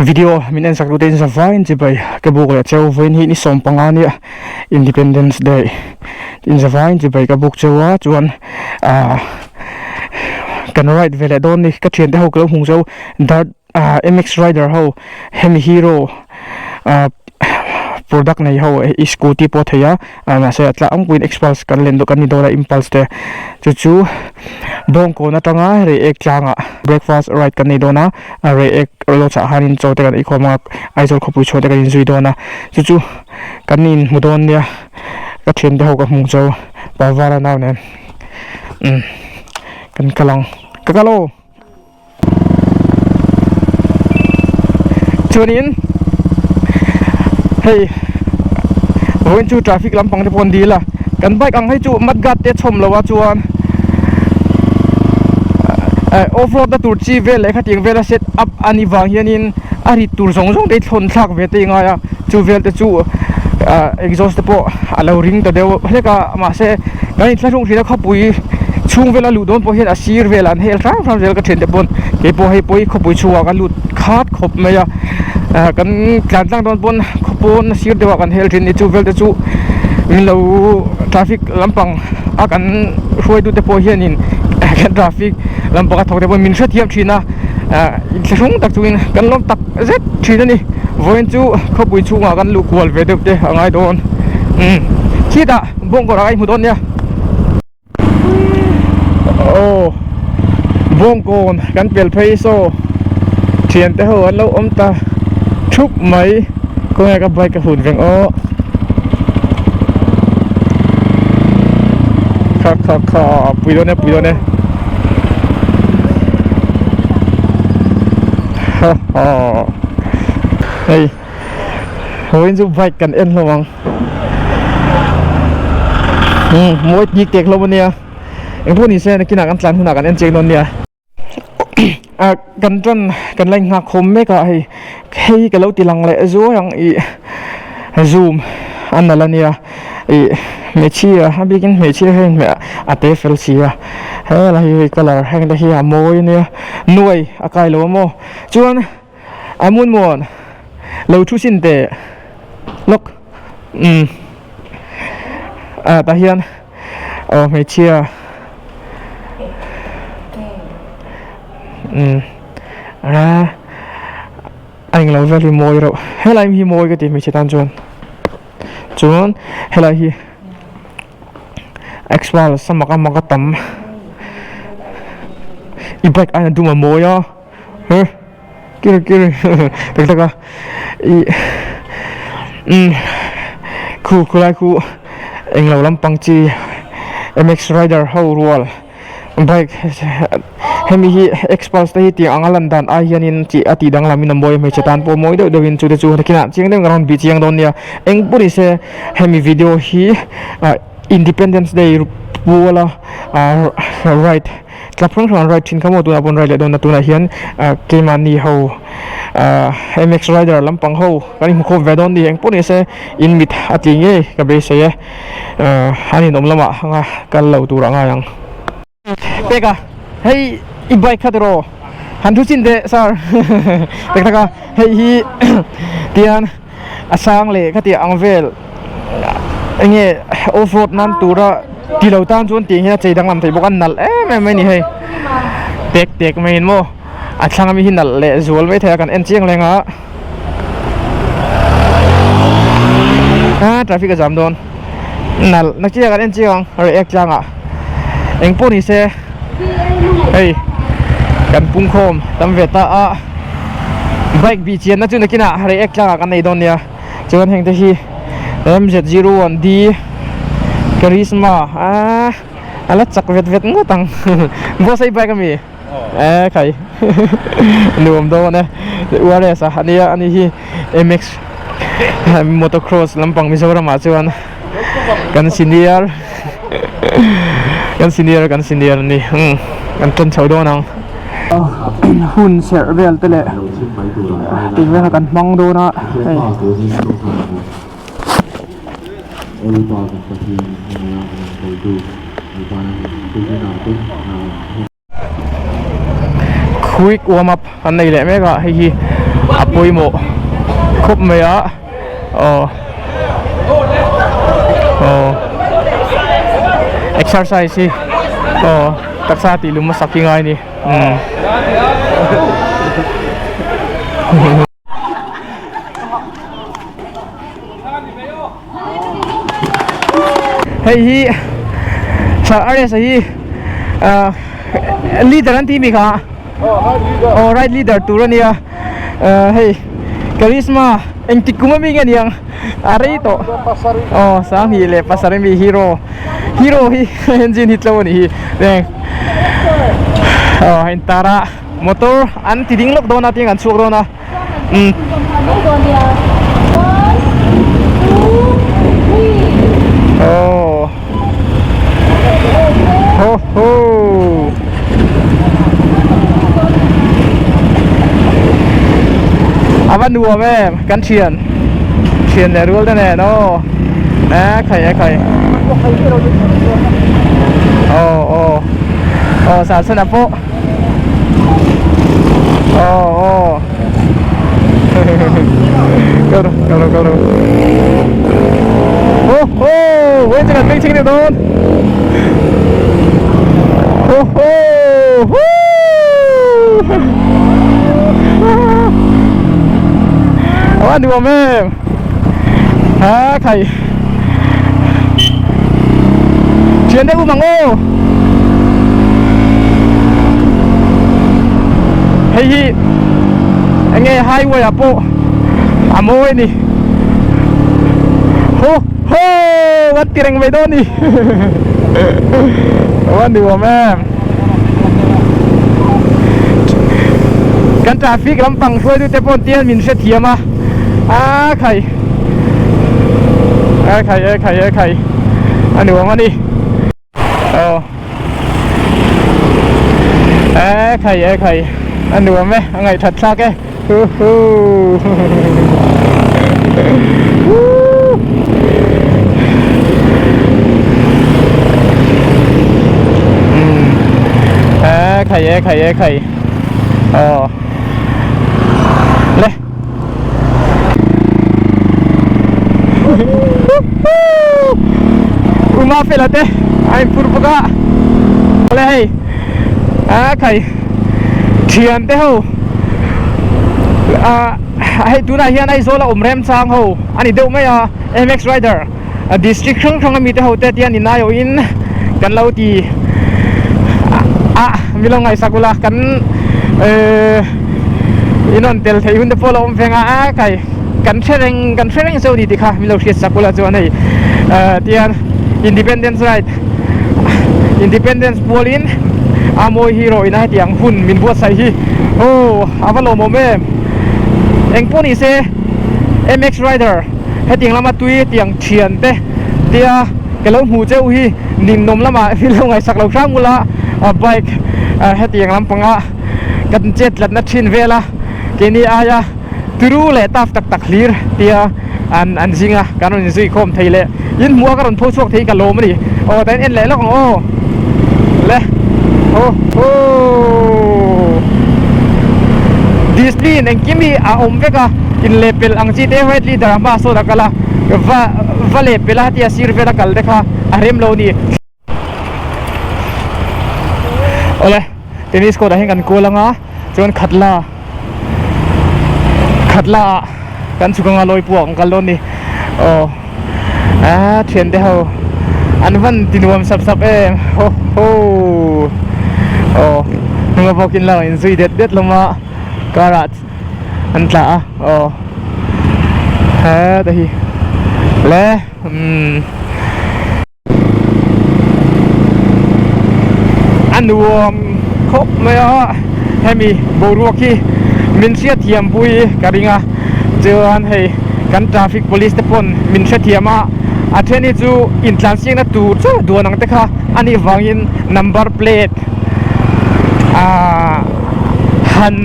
Video min en sak tute in zavaiin chibai ka buk leh cheu vawiin hi ni 15 nia Independence Day in zavaiin chibai ka buk cheu a chuan ah kan ride ve leh dawn ni ka thiante ho ka lo hmu zo dart ah M_X rider ho hemi hero ah product nei ho i scooty pawh a thei a ah mahse a tlangpuiin xpulse kan len kan ni dawn a impulse te chu chu bawngkawn atanga reiek tlangah breakfast ride kan nei dawn a a reiek lodge ah hianin chaw te kan ei khawm ang a Aizawl khawpui chhuah te kan inzui dawn a chu chu kan inhmu dawn nia ka thiante ho ka hmu zo Pavara nau nen umm kan kal ang ka kal aw. Chuanin hei vawiin chu traffic lampang te pawh an dil a kan bike ang hei chu mud guard te a chhawm lo a chuan eh off road na tur chi vel leh khatiang vel a set up a nih vang hianin a rit tur zawng zawng te hi thlawn thlak ve te i ngai a chu vel te chu ah exhaust te pawh a lo ring ta deuh hlek a mahse kan inthlahrung thin a khawpui chhung vela luh dawn pawh hian a sir velah an hel hrang hrang zel ka thiante pawn keipawh hei pawh hi khawpui chhungah kan lut khat khawp mai a ah kan tlan tlang dawn pawn khawpawn a sir deuhah kan hel thin ni chu vel te chu min lo traffic lampang a kan hruaitute pawh hianin kan traffic lampang a thawk te pawh min hrethiam thin a ah inthlahrung tak chungin kan lawm tak zet thin a ni vawiin chu khawpui chhungah kan luh kual ve deuh te a ngai dawn umm khitah bawngkawn ah ka inhmu dawn nia. Aw bawngkawn kan pel phei saw thian te ho an lo awm ta thup mai khawnge ka bike ka hun veng aw kha kha kha pui dawn e pui dawn e ha ha hei vawiin chu bike kan en hlawm ang. Umm mawi tnik tek hlawm ania engpawh ni se nakinah kan tlan hunah kan en chiang dawn nia ah kan tan kan la inghak khawm mek a hei hei ka lo ti lang leh zuai ang ih zoom a nalh ania ih hmeichhia a bikin hmeichhia hian a te fel si a helai hi hei colour heng te hi a mawi ania nuai a kai lo a maw chuan. A hmun muan lo thu sin teh lawk umm ah tah hian aw hmeichhia umm a a englo vel hi mawi reuh helai hi mawi ka ti hmeichhe tan chuan chuan helai hi extra samak a mak a tam i bike aiin a dum a mawi a. He kiri kiri tak tak a ih umm khu khulai khu englo lampang chi mx rider ho rual bike hemi hi xpulse te hi tiang anga lan dan ai hianin tih a tih danglam in a mawi a hmeichhe tan pawh mawi deuh deuhin chu te chu nakinah chiang deuhin ka rawn bih chiang dawn nia eng pawh ni se hemi video hi ah independence day puala ah ride. Tla hrang hrang an ride thin kha maw tunah pawh an ride leh dawn a tunah hian ah keimahni ho ah mx rider lampang ho kan inhmu khawm ve dawn a ni engpawh ni se in mit a tih ngei ka beisei e ah an inawm lamah anga kal lo tur a ngai ang. Peka hei i bike kha tiraw han thu chin teh sir tak tak a hei hi tian a sang leh khatiang ang vel enge off road nan tura ti lo tan chuan tiang hian a chei danglam thei bawk a nalh em em mai a ni hei tek tek mai in maw a thlang ami hi nalh leh zual mai thei a kan en chiang leng a a traffic a jam dawn nalh na chiang kan en chiang ang react tlang ah eng pawh ni se hei kan pungkhawm tam ve ta a. Bike bih chianna chu nakinah react tlangah kan nei dawn nia chuan heng te hi MZ01D Karizma aaa a la chak vet vet ngawt ang boss hei bike ami eh khai nuam dawn e URS a ania ani hi MX motocross lampang Mizoram ah chuan kan senior kan senior kan senior ani kan ṭan chho dawn ang. Hun serh vel te leh tih vel kha kan hmang dawn a hei. Quick warm up an nei leh mek a hei hi. a pawimawh khawp mai a aw aw exercise hi aw taksa tih lum hmasak hi ngai a ni umm. Hei hi RS hi leader an tih mi kha aw right leader tur a nia hei charisma engtik kum ami nge niang a rei tawh aw sanghnih leh pasarih ami hero hero hi engine hi tlo a nih hi aw hei tar a motor an ti ding lawk dawn a tiang an chhuak dawn a. Oh. Ho ho. Ava nuam em kan thian thian leh rual te nen aw e khai e khai aw aw aw sahchhan a pawh Aw aw Kal rawh kal rawh kal rawh Ho ho Vawi chu kan beng chhing deuh dawn Ho ho Woo A nuam em Ha khai Thian deuh um ang aw Hei hi enge highway ah pawh a mawi a ni Ho ho an ti reng mai dawn a ni A nuam em Kan traffic lampang hruaitute pawh an tian min hrethiam a a khai e khai e khai e khai a nuam a ni aw e khai e khai a nuam e a ngaihthat thlak e hu hu e khai e khai e khai aw le Uma fela te a in phur bawk a awle hei a khai thian te ho a hei tunah hian Aizawl a awm remchang ho a ni deuh mai a MX rider district hrang hrang ami te ho te tian in aiawhin kan lo ti a mi lo ngaihsak ula kan ehh in rawn tel theih hun te pawh a lo awm veng a a kai kan hre reng kan hre reng zeuh a ni tih kha mi lo hriat sak ula chuan hei ehh tian independence ride independence pualin a mawi hero ina hetiang hun min buatsaih hi aw a va lawmawm em engpawh ni se MX rider. Hetiang lama tui tiang thian te tia ka lo hmuh cheu hi ninawm lamah hi lo ngaihsak lo hrang ula bike hetiang lampanga kan chet tlatna thin vel a keini aia turu leh taf tak tak hlir tia an an zing a kan rawn inzui khawm thei leh in hmuh a ka rawn pho chhuak thei ka lawm a ni aw ta en leh lawk ang aw le ho ho discipline engkim hi a awm vek a. Inlehpelh ang chi te red leader a hma sawn a kal a, va va lehpelh a tia sir vel a kal te kha a rem lo ni. Awle tennis court ah hian kan kual anga chuan khatla khatla ah kan chhuk anga lawi pawh kan kal dawn ni aw a thian te ho an van ti nuam sap sap em ho ho aw hnunga bawkin la inzui det det hlawm a car ah. An tla a aw heta hi le umm a nuam khawp mai a hemi boruak hi min hriatthiam pui ka ring a chuan hei kan traffic police te pawn min hrethiam a a then hi chu intlansiakna tur chu duan ang te kha a nih vangin number plate ahh. Han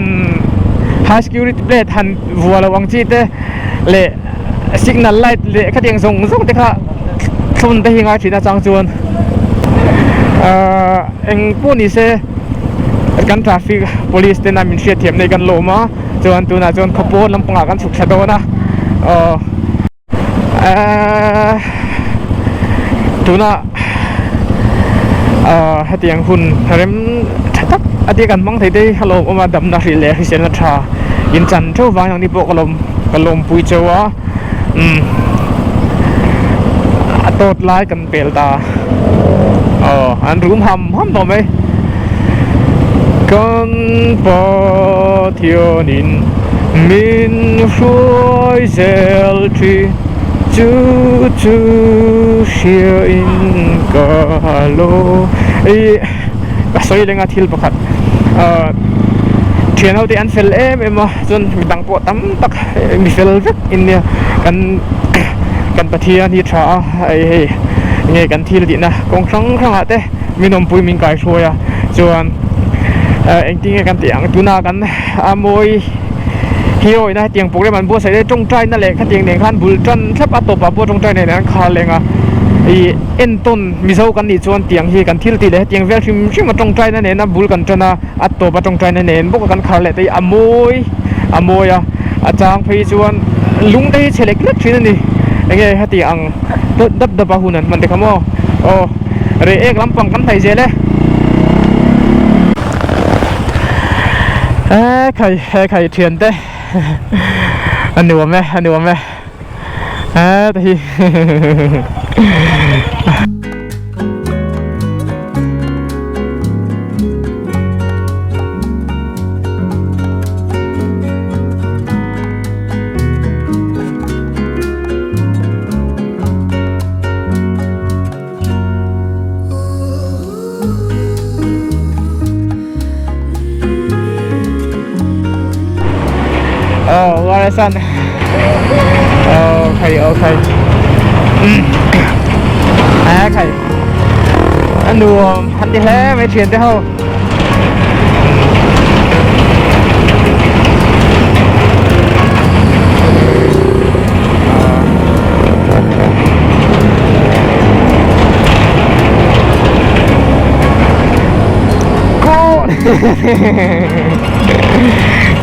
high security plate han vua lo ang chi te leh signal light leh khatiang zawng zawng te kha thlun te hi ngai thin a chang chuan ahh eng pawh ni se. Kan traffic police tena min hriatthiam na hi kan lawm a, chuan tunah chuan khawpawn lampangah kan chhuk thla dawn a, aw eehh tunah aw hetiang hun rem tha tak a tia kan hmang thei te hi a lawmawm a, damna hrih leh hriselna tha in chan theuh vang ang ni pawh ka lawm ka lawmpui cheu a, umm a tawt lai kan. Pel ta aw an rum ham ham tawh mai kan Pathianin min hruai zel thin chu chu hria in ka lo ih ka sawi lenga thil pakhat ah thian ho te an fel em em a chuan midang pawh tam tak mi fel vek in nia kan kan Pathian hi tha a. Hei hei nge kan thil tihna kawng hrang hrangah te min awmpui min kaihruai a chuan engtin nge kan tih ang tuna kan a mawi hi awihna hetiang program an buatsaih te tawngtaina leh khatiang nen khan bul tan thlap a tawpah pawh tawngtai nen an khar leng a ih entawn mizo kan nih chuan tiang hi kan thil tih leh hetiang vel hrim hrim a tawngtaina nena bul kan tan a a tawpa tawngtaina nen bawk a kan khar leh te hi a mawi a mawi a a chang phei chuan lung te hi chhe lek lek thin a ni enge heti ang dap dap a hun an hman te kha maw aw rei ek lampang kan hnaih zel e e khai he khai thian te a nuam e a nuam e e te hi. Oh, warisan. Okay, okay. À, khai. A nuam han ti hle mai thian te ho.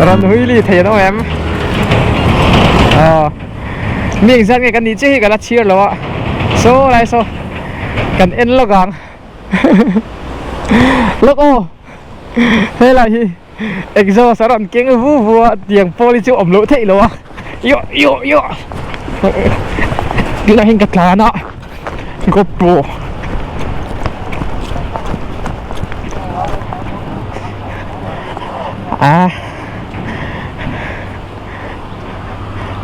Rawn hui li thei an awm em? Aw mi engzat nge kan nih chiah hi ka la chhir lo a saw lai saw kan en lawk ang lawk aw helai hi exhaust a rawn keng vu vu a tiang pawl hi chu awm loh theih lo a yo yo yo tunah hian ka tlan a GoPro a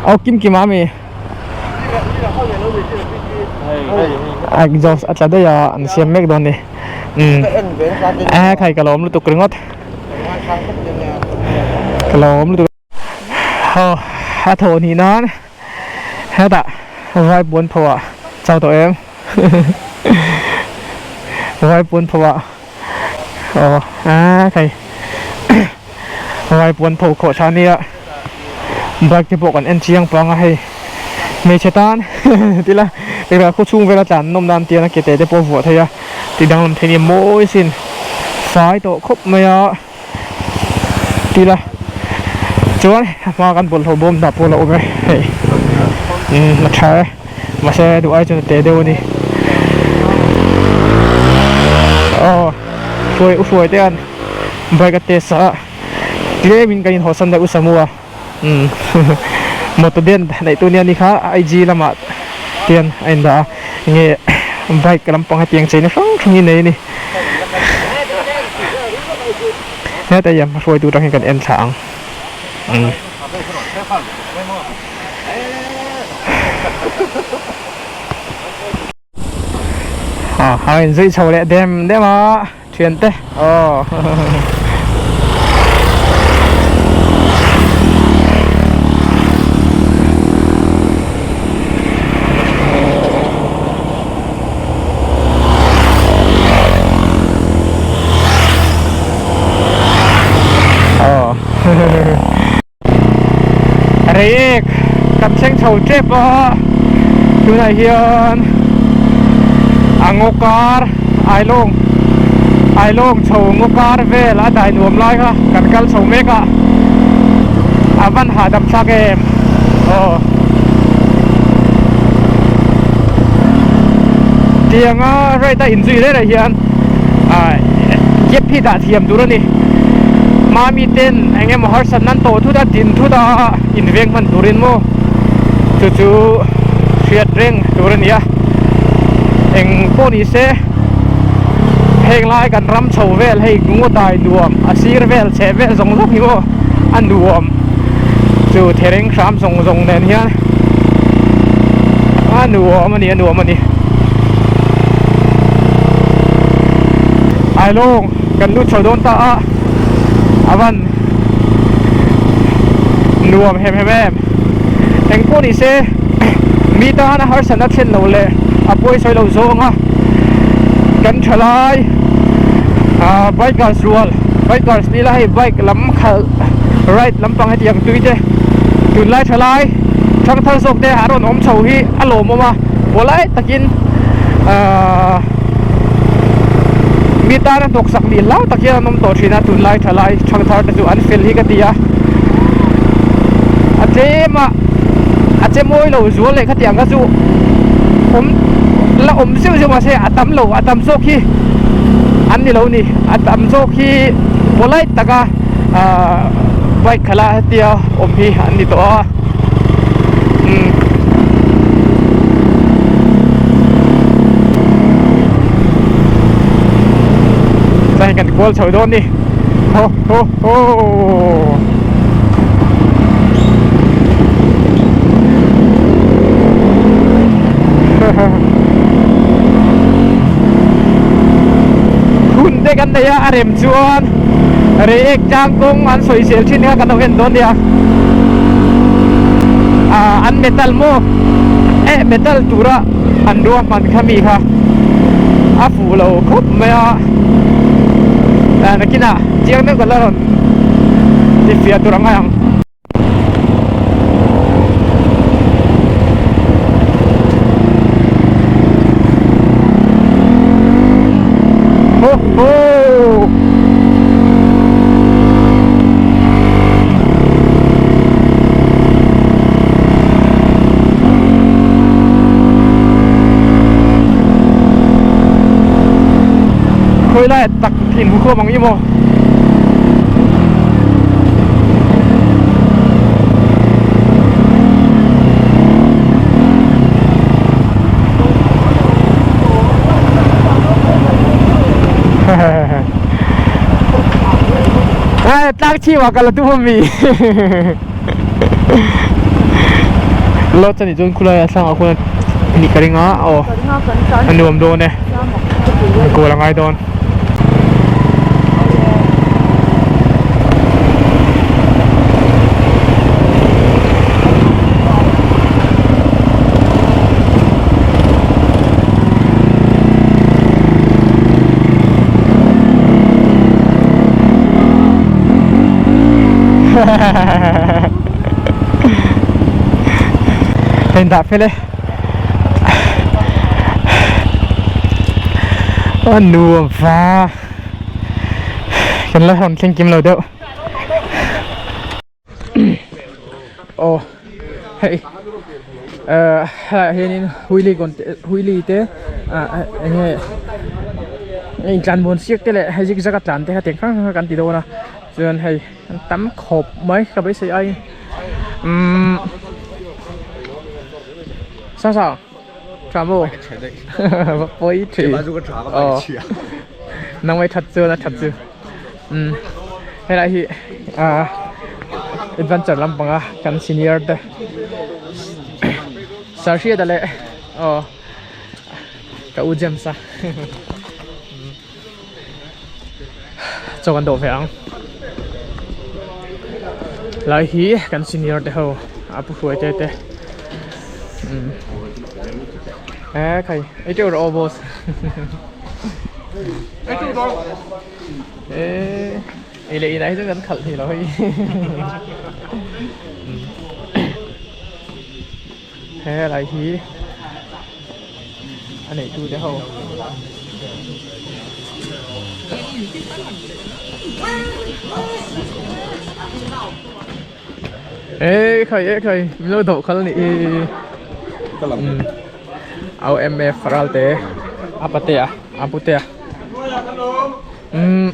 aw kim kim a mi. Exhaust a tla daih a an siam mek dawn ni umm a khai ka lawm lutuk ringawt ka lawm lutuk aw a thawh hnih nan hetah vai puan pho ah chau tawh em vai puan pho ah aw a khai. Vai puan pho khawh tha nia bike te pawh kan en chiang pang a hei hmeichhe tan tila tikah khaw chhung vela tlan nawm nan tian a ke te te pawh a vuah thei a ti danglam thei nia mawi sin fai tawh khawp mai a tila chuan a hma kan bawlhhlawh bawm dah pawh a la awm e hei umm a tha e mahse duh ai chuan a te deuh a ni aw hruai u hruai te an. Bike a test a tlem in kan in haw san daih u Samu a umm motor den neih tu nia ni kha IG lamah tian a in dah a enge bike lampang hetiang cheina hrang hrang hi nei a ni heta hian hruaitu atang hian kan en thla ang umm. A in zui chho leh dem dem a thian te aw aw Reiek kan thleng chho tep a tunah hian a ngaw kar ailawng Ailawng chho ngaw kar vel a dai nuam lai kha kan kal chho mek a, a van hahdam thlak em aw. Tianga ride a inzui reng reng hian ah gap hi dah thiam tur a ni. Mami ten eng emaw harsatna an tawh thut a, din thut a inveng hman turin maw chu chu hriat reng tur a ni a, eng pawh ni se. Heng lai kan ram chho vel hei ngaw dai nuam a sir vel chheh vel zawng zawng hi maw a nuam chu thereng hram zawng zawng nen hian a nuam a ni a nuam a ni Ailawng kan lut chho dawn ta a a van nuam hem hem em engpawh ni se mi tana harsatna thlen loh leh a pawisawi lo zawng a kan thalai ah bikers rual bikers ni la hei bike lam khalh ride lampang hetiang tui te tunlai thalai thangthar zawk te a rawn awm chho hi a lawmawm a pawlai takin ah mi tana hnawksak nih hlau tak hian an awm tawh thin a tunlai thalai thangthar te chu an fel hi ka ti a a tlem a a che mawi lo zual leh khatiang kha chu awm la awm zeuh zeuh mahse a tam lo a tam zawk hi an ni lo ni a tam zawk hi polite taka ahh bike khalh a hetia awm hi an ni tawh a umm chuan kan kual chho dawn ni ho ho ho. Hun te kan nei a a rem chuan reiek tlang kawng an sawi zel thin kha kan lo en dawn nia ah an metal maw eh metal tura an ruahman kha mi kha a fuh lo khawp mai a ah nakinah chiang deuh kan la rawn ti fiah tur ang ngai ang. Ho ho! Khawi lai tak in hmu khawm ang i maw? Tlang chhim ah ka la tum ami Lodge anih chuan khulai ah thlangah khuan anih ka ring a aw a nuam dawn e kawl a ngai dawn. Ka indah fel e. A nuam va kan la rawn thleng kim lo deuh aw hei eh helaiah hianin wheelie kawn te wheelie te ah eng nge intlan muan siak te leh hei zigzag a tlan te kha tiang hrang hrang kha kan ti dawn a chuan hei an tam khawp mai ka beisei aiin umm sang sang. Tha maw? Va pawi thin. Aw. Nang mai that chuan a that chu. Umm helai hi ah adventure lampanga kan senior te Sir Hriata leh aw ka u James a chaw kan dawh ve ang. Lai hi kan senior te ho a pu hruai te te umm e khai ei teuh rawh aw boss e ei leh inah hi chuan kan khalh thei lo hei he lai hi a neih tu te ho. E khai e khai min lo doh khal nih hi au MF Ralte a patea a putea umm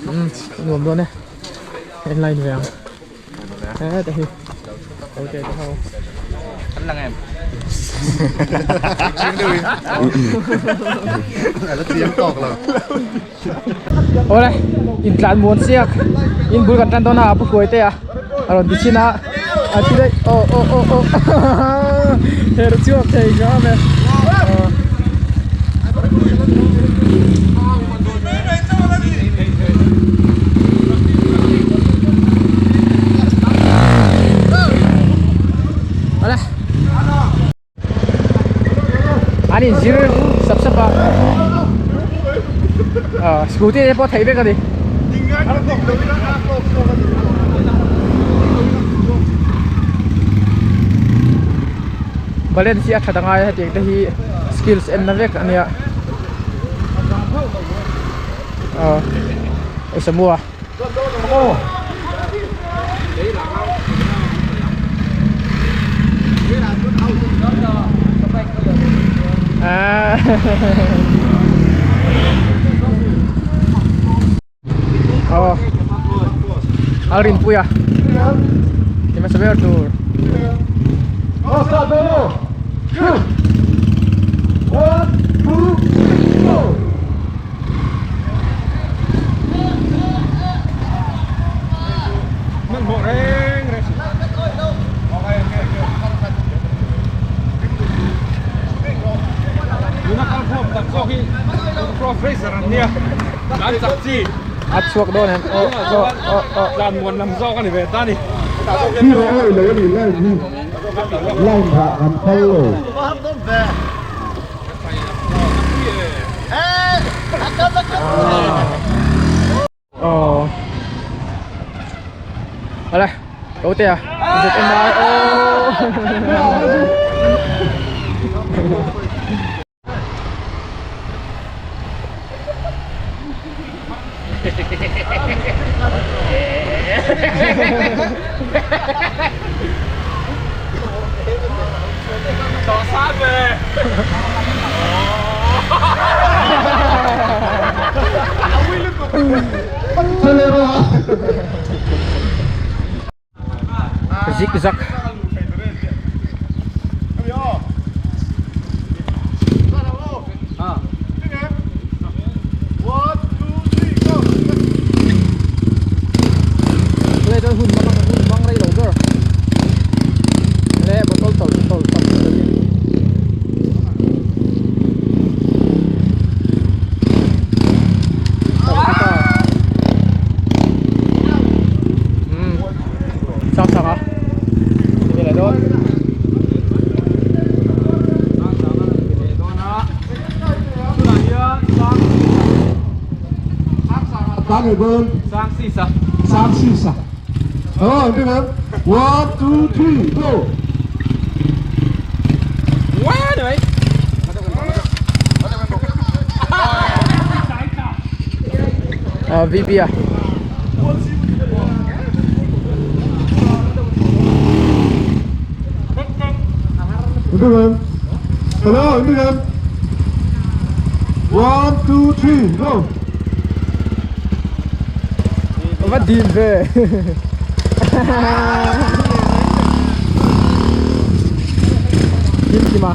umm nuam dawn e en line ve ang. He te hi. Ok te ho. An lang em. Chiang deuh in. A la chiang tawk lo. Awle in tlan muan siak in bul kan tan dawn a a pu hruai te a a rawn ti chin a a thi daih aw aw aw aw her chhuak thei hram e aw. Awle an inzir sap sap a ah scooty te pawh theih vek a ni. Balance hi a that angai a hetiang te hi skills en na vek a nia ah Samoa ah Aw a rinpui a ti hmasa ber tur. A chhuak dawn em aw aw aw aw. Tlan muan lam zawk a ni ve ta ni. Line rah kan phal lo. Aw Awle ko te a ZMI aw Zig zag. Tunah chuan hun hmang hun hmang rei lo ber leh bottle tawlh tawlh tam tak a ni. Sang sang a ti leh dawn. Sang sisa. Sang sisa. Oh, đi lên. One, two, three, go. Quá rồi. Ah VP a. Đi lên. Hello, đi lên. One, two, three, go. Va dim ve. Dim kima.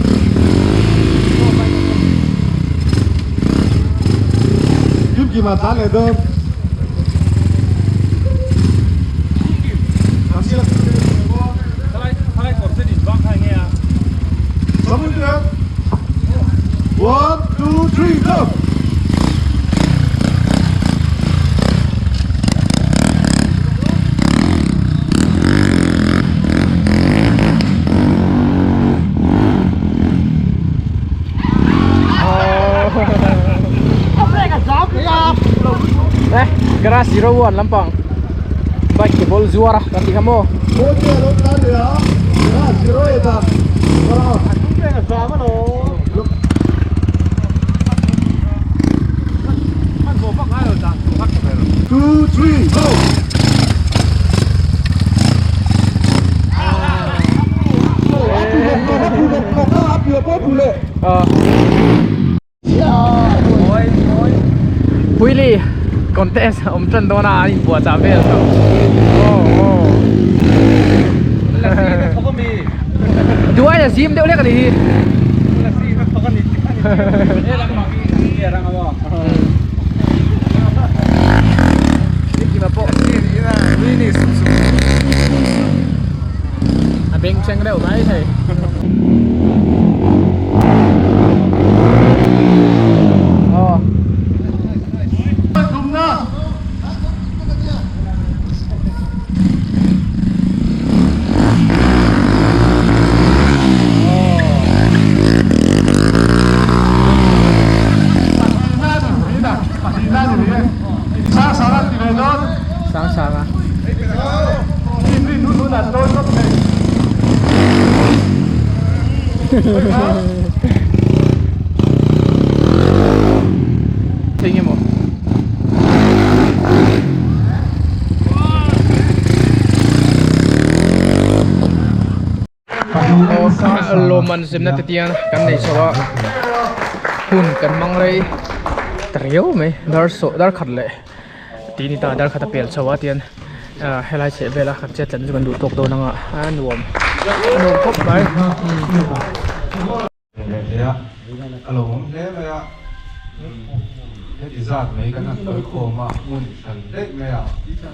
Kim kima ta leh dawn. One, two, three, go. Đây. Garage 01 lampang bike ke ball zuar a kan tih kha maw. Two, three, go! Wheelie contest awm tan dawn a an inbuahchah vel tawh duai a zim deuh hlek a nih hi a bengchheng deuh mai thei. Sang sang a. Thing emaw. Lawmman zimna te tiang kan nei chho a hun kan hmang rei ta riau mai dar sawh dar khat leh tih ni ta dar khat a pel chho a tian helai chheh vela kan chet tlan chu kan duh tawk dawn anga a nuam a nuam khawp mai. A lo awm hle mai a, heti zat mai kan han kal khawm a, hmun hran daih mai a,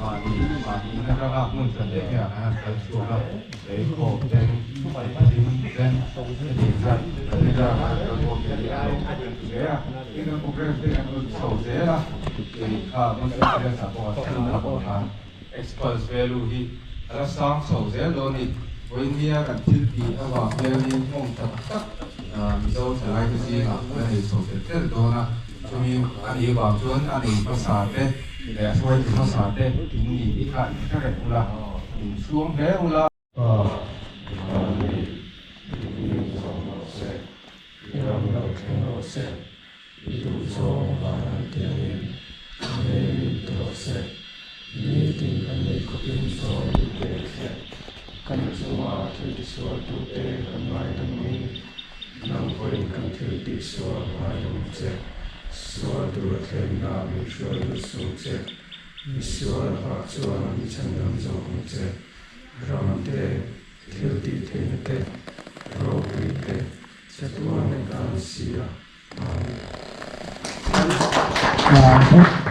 mahni mahni in atanga hmun hran daih mai ah kan han kal chhuak a, lei khawm ten, thim ten, heti zat kan ni zat han kal khawm te hi a lo awm hle a, tin kan programme te kan rawn chho zel a, kei kha hmun experience ah pawh a thil a pawh khan Expulse value hi a la sang chho zel dawn a ni. Vawinia kan thil tih avang hianin hmawng tak tak Mizo thalaite zingah a nei chho tel tel dawn a, chumi a nih avang chuan a nei hmasa te leh a hruaitu hmasa te in ni tih kha in hre reng ula, in chhuang hle ula. Pa, Van leh i hming zawng rawh se, i ram lo thleng rawh se, I duh zawng van an ti angin a hmel min ti rawh se. Nitin kan nei khawpin sawi min pek se. Kan chunga thil tisual tute kan ngaidamngin nang pawhin kan thil tihsual ngaidam che. Sual tura thlenna min hruai lut suh che. Misual lakah chuan mi chhandam zawk ang che. Ram te, thil tih theihna te, ropui te, Chatuan an tan si a, Amen.